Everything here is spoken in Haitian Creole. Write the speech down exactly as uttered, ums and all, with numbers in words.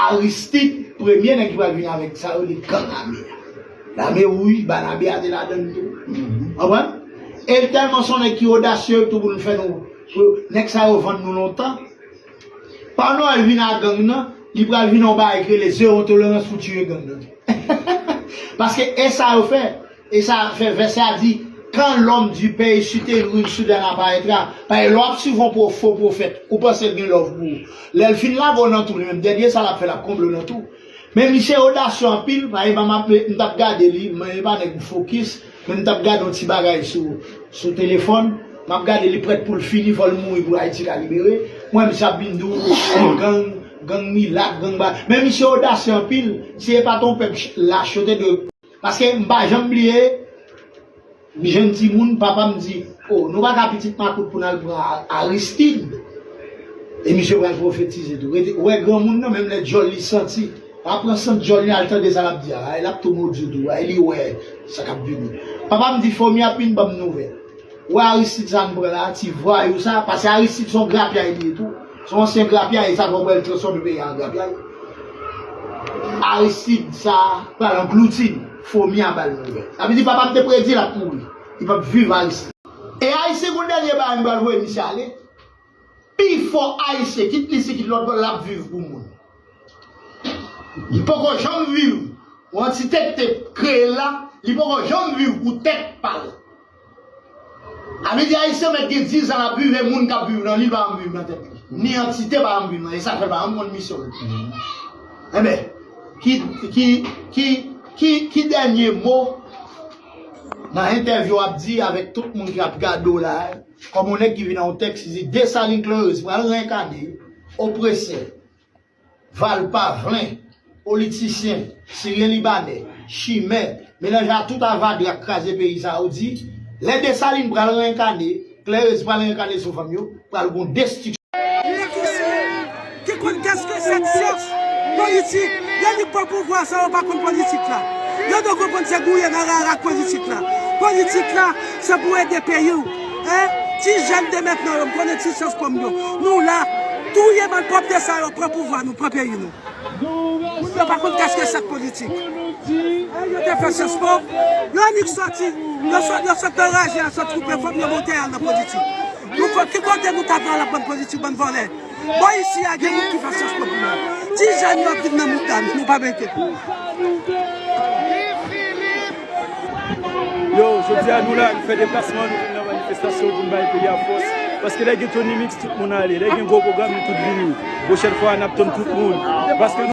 Aristide, premye nèg ki pral vin avèk sa yo, li gang ame a. Lame wouj, Banabe a te ladan l tou. Konprann? E l tèlman se yon nèg ki odasye tou pou l fè nou, pou nèg sa yo vann nou lontan. Pandan l vin a gang nan, li pral vin yon bagay ki rele zewo tolerans pou tiye gang nan. Paske e sa yo fè, e sa fè vèsè a di, quand l'homme du pays, si te rule, soudain apparaîtra. Paske lè w ap swiv yon pwo-, fo pwofèt, ou panse l gen love pou ou. Lè l fin lage w nan tou, li menm, dènye sa l ap fè, l ap konble w nan tou. Men misye odasye anpil, pa egzanp, m ap, m t ap gade li, men e pa nèg m fokis, men m t ap gade yon ti bagay sou, sou telefòn, m ap gade li prèt pou l fini, fò l mouri pou Ayiti ka libere. Mwen, misye ap vin di w, gang, gang milat, gang ba. Men misye odasye anpil, si e pa t yon pèp ch-, lach, yo te dwe. Paske m pa janm bliye, m jèn timoun, papa m di, o, nou pa ka pitit makout pou n al pran A-, Aristide. E misye pral pwofetize tou. Rete, ou wè granmoun nan, menm lè djòl li santi, pa pran sant djòl li al tande sa l ap di a. Ay, l ap tou modi w tou. Ay, li wè sa k ap vini. Papa m di, fomi ap vin ban m nouvèl. Ou wè Aristide sa n pran la, ti vwayou sa, paske Aristide se yon grapyay li ye tou. Se yon ansyen grapyay, e sa fè w wè l transfòme peyi a an grapyay. Aristide sa pral anglouti n, fomi a ba l nouvèl. Sa vle di papa m te predi l ap mouri. Li p ap viv Aristide. E Ayisyen gon dènye bagay m pral voye misye ale. Pifò Ayisyen, kit li isit, kit lòt bò, l ap viv pou moun. Li poko janm viv. Yon antite ki te kreye l la, li poko janm viv pou tèt pa l. Sa vle di Ayisyen mèt gen diz an l ap viv, e moun k ap viv nan li pa janm viv nan tèt li. Ni antite pa janm viv nan, e sa fè l pa janm konn misyon l. Enben, ki, ki, ki, ki, ki dènye mo nan entèvyou w ap di avèk tout moun k ap gade w la, kòm yon nèg ki vin nan yon tèks, li di, Desalin Klerens pral renkane opresè, Valpavlen, politisyen, Siryen Libanè, chimè, melanje a tout avadra k kraze peyi sa yo di, lè Desalin pral renkane, Klerens pral renkane sou fanm yo, pral gon destriksyon. Ki konn kèske sèt syans politik, yo di k pran pouvwa sa yo pa konn politik la. Yo dwe konprann se gouye nan rara k politik la. Politik la, se pou ede peyi w. Hein? Ti jèn de mentnan yo, m konnen ti syans kòm yo. Nou la, touye malpwòpte sa yo, pran pouvwa nou, pran peyi nou. Moun yo pa konn kèske sèt politik. Hein, yo te fè syans po, yo annik sòti. Yo sòt, yo sòt anraje a, sòt koupe fanm yo monte al nan politik. Nou fò, ki kote nou ta pral ap bann politik, bann vòlè? Bò isi a gen moun ki fè syans po pou nou. Ti jèn yo ap vin nan mouda nou, nou pa enkyete. Yo, jodi a nou la, nou fè deplasman, nou vin nan manifestasyon pou n bay peyi a fòs. Paske lè gen Tony Mix, tout moun ale. Lè gen gwo pwogram, nou tout vini. Pwochèn fwa, n ap tann tout moun. Paske